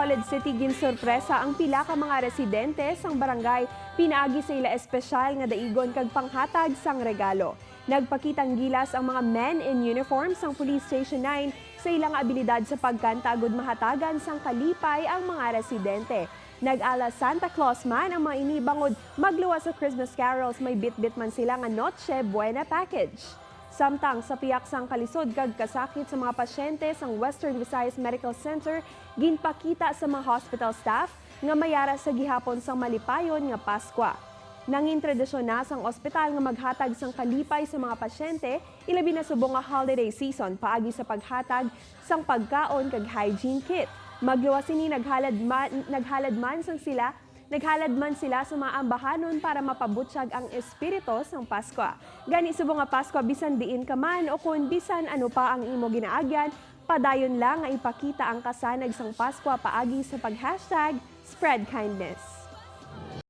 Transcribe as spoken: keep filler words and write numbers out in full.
Bacolod City, ginsorpresa ang pila ka mga residente sang barangay pinaagi sa ila espesyal nga daigon kag panghatag sang regalo. Nagpakitang gilas ang mga men in uniform sang Police Station nine sa ilang abilidad sa pagkanta agud mahatagan sang kalipay ang mga residente. Nag-ala Santa Claus man ang mga ini bangod magluwas sa Christmas carols, may bitbit man sila nga Noche Buena package. Samtang sa pihak sang kalisod kag kasakit sa mga pasyente sang Western Visayas Medical Center, ginpakita sa mga hospital staff nga mayara sa gihapon sang malipayon nga Paskwa. Nangin tradisyon na sang ospital nga maghatag sang kalipay sa mga pasyente, ilabi na subong nga holiday season, paagi sa paghatag sang pagkaon kag hygiene kit. Magluwas sini, naghalad man, naghalad man sang sila, naghalad man sila sa mga ambahanon para mapabutyag ang espiritu sang Paskwa. Gani, subong nga Paskwa, bisan diin ka man o kon bisan ano pa ang imo ginaagyan, padayon lang nga ipakita ang kasanag sang Paskwa paagi sa pag-hashtag spread kindness.